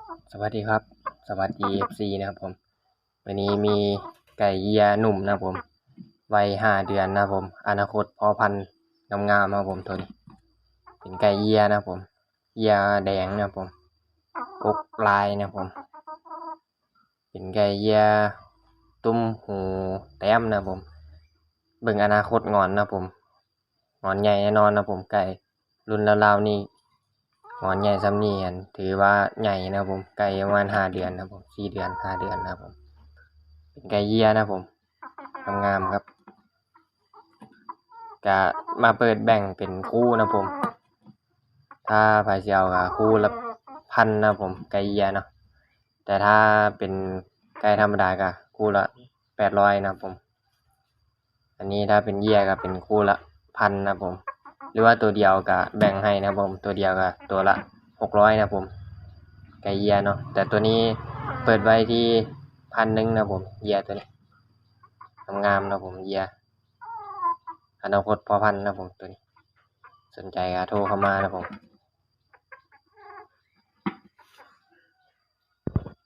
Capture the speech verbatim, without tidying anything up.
สวัสดีครับ สวัสดี เอฟซี นะครับผม วันนี้มีไก่เยียหนุ่มนะครับผม วัยห้าเดือนนะครับผม อนาคตพ่อพันธุ์งามๆนะครับผม ตัวนี้ เป็นไก่เยียนะครับผม เยียแดงนะครับผม อกลายนะครับผม เป็นไก่เยียตุ้มหูแต้มนะครับผม เบิ่งอนาคตงอนนะครับผม งอนใหญ่แน่นอนนะครับผม ไก่รุ่นราวๆนี่ งอนใหญ่ส่ำนี่ ถือว่าใหญ่นะครับผม ไก่ประมาณห้าเดือนนะครับผม สี่เดือน ห้าเดือนนะครับผม เป็นไก่เยียนะครับผม งามๆครับ ก็มาเปิดแบ่งเป็นคู่นะครับผม ถ้าไผสิเอาก็คู่ละพันนะครับผม ไก่เยียเนาะ แต่ถ้าเป็นไก่ธรรมดาก็คู่ละแปดร้อยนะครับผม อันนี้ถ้าเป็นเยียก็เป็นคู่ละพันนะครับผม หรือว่าตัวเดียวก็แบ่งให้นะครับผม ตัวเดียวก็ตัวละหกร้อยนะครับผม ไก่เยียเนาะ แต่ตัวนี้เปิดไว้ที่พันหนึ่งนะครับผม เยียตัวนี้ งามๆนะครับผม เยีย อนาคตพ่อพันธุ์นะครับผม ตัวนี้ สนใจก็โทรเข้ามานะครับผม